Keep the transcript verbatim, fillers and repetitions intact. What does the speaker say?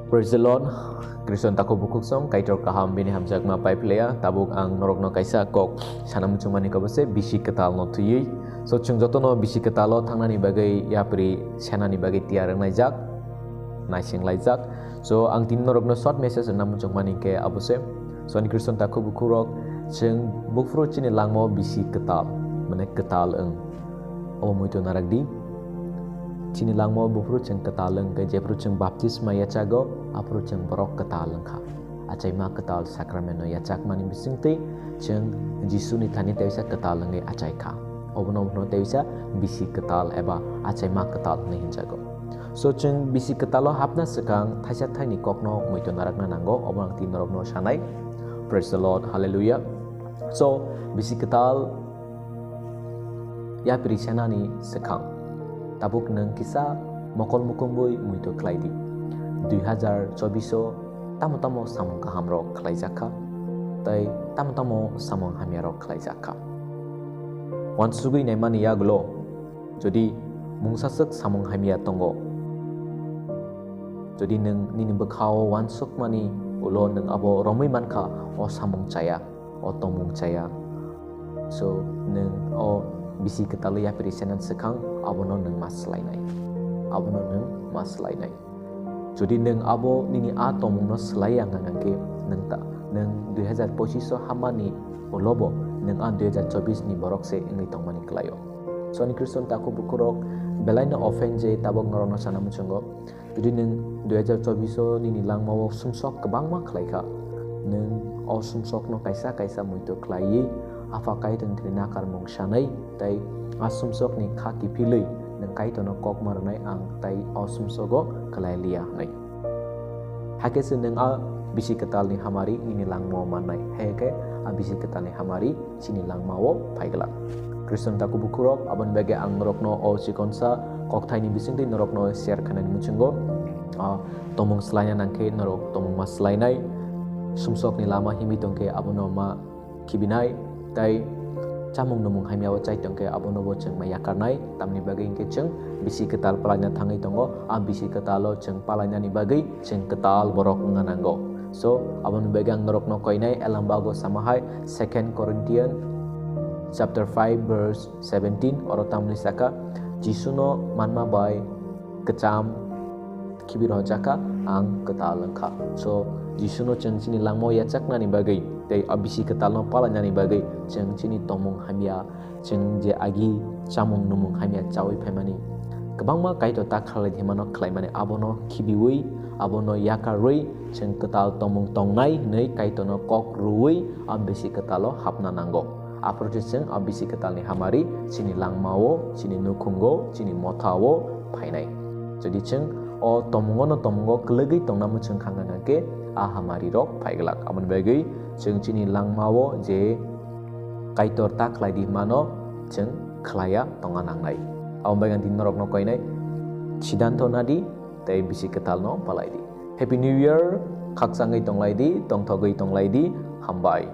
Praise the Lord. Kriston takhuk bukhuk song Kaitor kaham bini hamjakma pai phlaiya. Tabuk ang norokno kaisa kok sana muchungmani kabo se bisi kwtal no thwiwi. So chwng jotono bisi kwtalo thangnani bagwi yapri senani bagwi tiyar wnglaijak, naisinglaijak. So ang tini norokno short message rwna muchungmani khe abo se. So ani Kriston takhuk bukhuk rok chwng buphuru chini langmao bisi kwtal, mane kwtal wng. Obo muitu narak di. Chini langmao buphuru chwng kwtal wng khe jephuru chwng baptisma yachago, aphuru chwng borok kwtal wng kha. Achaima kwtal sakramento yachakmani bisingtwi chwng Jisuni thani tewisa kwtal wngwi achai kha. Obono hwno tewisa bisi kwtal eba achaima kwtal hwnwi hinjago. So chwng bisi kwtalo hapna swkang thaisa thaini kokno muitu narakna nango, obo ang tini norokno sanai. Praise the Lord, hallelujah. So bisi kwtal yapri senani swkang. Tabuk nwng kisa mokol mukumbui muitu khlai di. Dui hazar chobbiso tamo tamo samung kahamrok khlaijak kha, tei tamo tamo samung hamyarok khlaijak kha. Wansugwi naimani yagulo, jodi mungsaswk samung hamya tongo, jodi nwng nini bwkhao wansukmani ulo nwng abo romwi mankha, o samung chaya, o tongmung chaya. So nwng o bisi kwtalo yapri senani swkang abono nwng ma swlainai, abono nwng ma swlainai. Jodi nwng abo nini a tongmungno swlaiya wngkha hwnkhe nwng ta, nwng dui hazar pochiso hamani ulobo nwng a dui hazar chobbish ni borok se wngwi tongmani kwlaio. So ani Kriston takhuk bukhurok belaino ofen je tabuk norokno sana muchungo. Jodi nwng dui hazar chobbiso nini langmao sumsok kwbangma khlai kha, nwng o sumsokno kaisa kaisa muitu khlaiwi Apha Kaitorni thani nakarmung sanai tei a sumsokni kha kiphilwi nwng Kaitorno kokma rwnai ang tei o sumsogo khlai liya hwnwi. Hakhe se nwng a bisi kwtalni hamari nini langmao mannai, hakhe a bisi kwtalni hamari chini langmao phai glak. Kriston takhuk bukhurok, aboni bagwi ang norokno o chikonsa kokthaini bisingtwi norokno share khainani muchungo. Ah, tomung swlaina nangkhe norok tomung ma swlainai, sumsokni lama himwi tongkhe abono ma khibinai, tei chamung numung hamyao chai tongkhe abonobo chwng ma yakarnai, tamni bagwi hinkhe chwng bisi kwtal palaina thangwi tongo, a bisi kwtalo chwng palainani bagwi chwng kwtal borok wngna nango. So aboni bagwi ang norokno koinai, Elambago sama hai, Second Corinthian chapter five verse seventeen, oro tamni saka, Jisuno manma bai kwcham khibi rwjakha, ang kwtal wngkha. So Jisuno chwng chini langmao yachaknani bagwi tei a bisi kwtalno palainani bagwi chwng chini tomung hamya, chwng je agi chamung numung hamya chawi phaimani, kwbangma Kaitor ta khlai himano khlaimani, abono khibiwi, abono yakarwi chwng kwtal tomung tongnai hwnwi Kaitorno kok rwui a bisi kwtalo hapna nango. Aphuru se chwng a bisi kwtalni hamari chini langmao, chini nukhungo, chini mothao phainai. Jodi chwng o tomungono tomungo kwlwgwi tongna muchung kha hwnkhe a hamari rok phai glak. Aboni bagwi chwng chini langmao je Kaitor ta khlai di himano chwng khlaiya tongna nangnai. Aboni bagwi ang tini norokno koinai, siddhanto nadi tei bisi kwtalno palai di. Happy New Year, khakchangwi tonglai di, tongthogwi tonglai di, hambai.